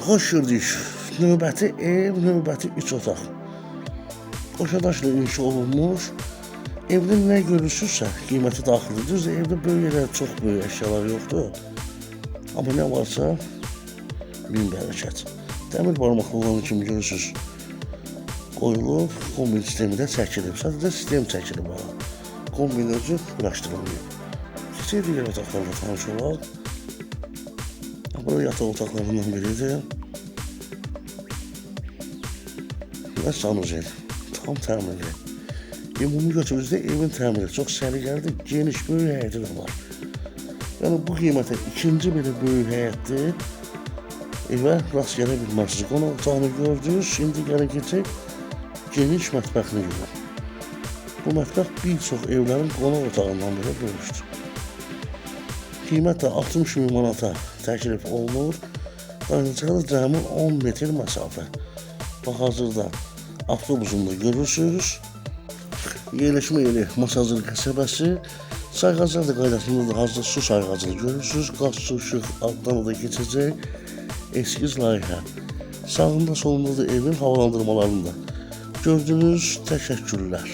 Xoş gördük. Növbəti ev, növbəti 3 otaq. Qoşa daşla inşa olunmuş. Evdə nə görürsünüzsə, qiyməti daxildir. Düzdür, evdə böyük elə çox böyük əşyalar yoxdur. Amma nə varsa min bərəkət. Dəmir barmaqlı olan kimi görürsünüz. Qoyulub, kombi sistemi də çəkilib. Sadəcə sistem çəkilib ha. Kombinin özü quraşdırılmayıb. Keçək digər otaqlarla tanış olaq. Burada yataq otaqlarından biridir. Və sanuzel. Tam təmirli. Ümumi götürücüdə evin təmiri çox səliqəlidir, geniş, böyük həyəti də var. Yəni bu qiymətə ikinci belə böyük həyətli evə rast gələ bilməzsiniz. Qonaq otağını gördünüz, şimdi gəlin keçək geniş mətbəxini görək. Bu mətbəx bir çox evlərin qonaq otağından belə böyükdür. Qiymət də 60 min manata təklif olunur. Dayanacaqda cəmi 10 metr məsafə. Bax hazırda avtobusunu da görürsünüz. Yerləşmə yeri Masazır qəsəbəsi. Sayğaclar da qaydasında da hazır su sayğacını görürsünüz. Qaz, su, işıq altdan da keçəcək. Eskiz layihə. Sağında solunda da evin havalandırmalarını da gördünüz. Təşəkkürlər.